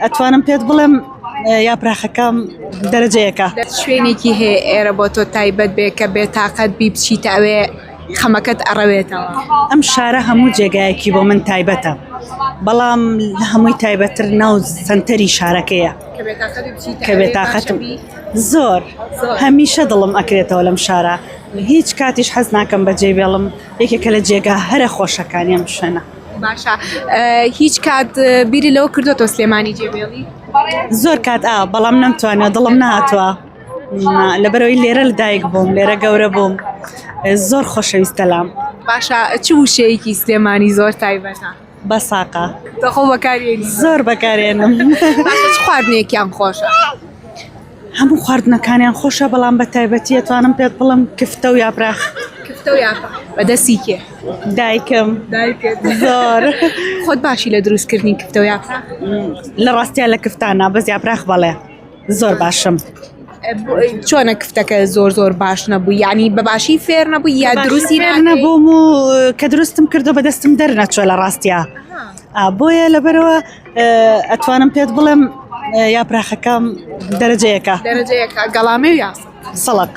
ئەتوانم پێت بڵێم یاپراخەکەم دەرەجەیەکە. شوێنێکی هەیە ئێرە بۆ تۆ تایبەت بێ کە بێتاقەت بی بچیتە ئەوێ خەمەکەت ئەڕەوێتەوە؟ ئەم شارە هەموو جێگایەکی بۆ من تایبەتە بەڵام لە هەمووی تایبەتتر ناو سەنتەری شارەکەیە کە بێتاقەتم زۆر هەمیشە دڵم ئەکرێتەوە لەم شارە هیچ کاتیش حەز ناکەم بەجێی بێڵم یەکێکە لە جێگا هەرە خۆشەکانی ئەم شوێنە. باشە هیچ کات بیری لەوە کردوتەوە سلێمانی جێبێڵی؟ زۆر کات ئا بەڵام نەمتوانێت دڵم نهاتوە لەبەرەوەی لێرە لەدایک بووم لێرە گەورە بووم زۆر خۆشەویستە لام. باشە چ وشەیەکی سلێمانی زۆر تایبەتە؟ بەساقە. تۆ بەکارێنی؟ زۆر بەکارێنم. باشە چ خواردنێکیان خۆشە؟ هەموو خواردنەکانیان خۆشە بەڵام بە تایبەتی ئەتوانم پێت بڵێم کفتە و یاپراخ. کفتە و یاپراخ بەدەستی کێ؟ دایکم. دایکت. زۆر. خۆت باشی لە دروستکردنی کفتە و یاپراخ؟ لە ڕاستیا لە کفتانە بەس یاپراخ بەڵێ زۆر باشم. چۆنە کفتەکە زۆر زۆر باش نەبوو یعنی بە باشی فێر نەبوو یا دروستی فێر نەبووم و کە دروستم کردو بەدەستم دەرنەچووە لە ڕاستیا بۆیە لەبەرەوە ئەتوانم پێت بڵێم یاپراخەکەم دەرەجەیەکە دەرەجەیەکە گەڵامێ و یاس سەڵق.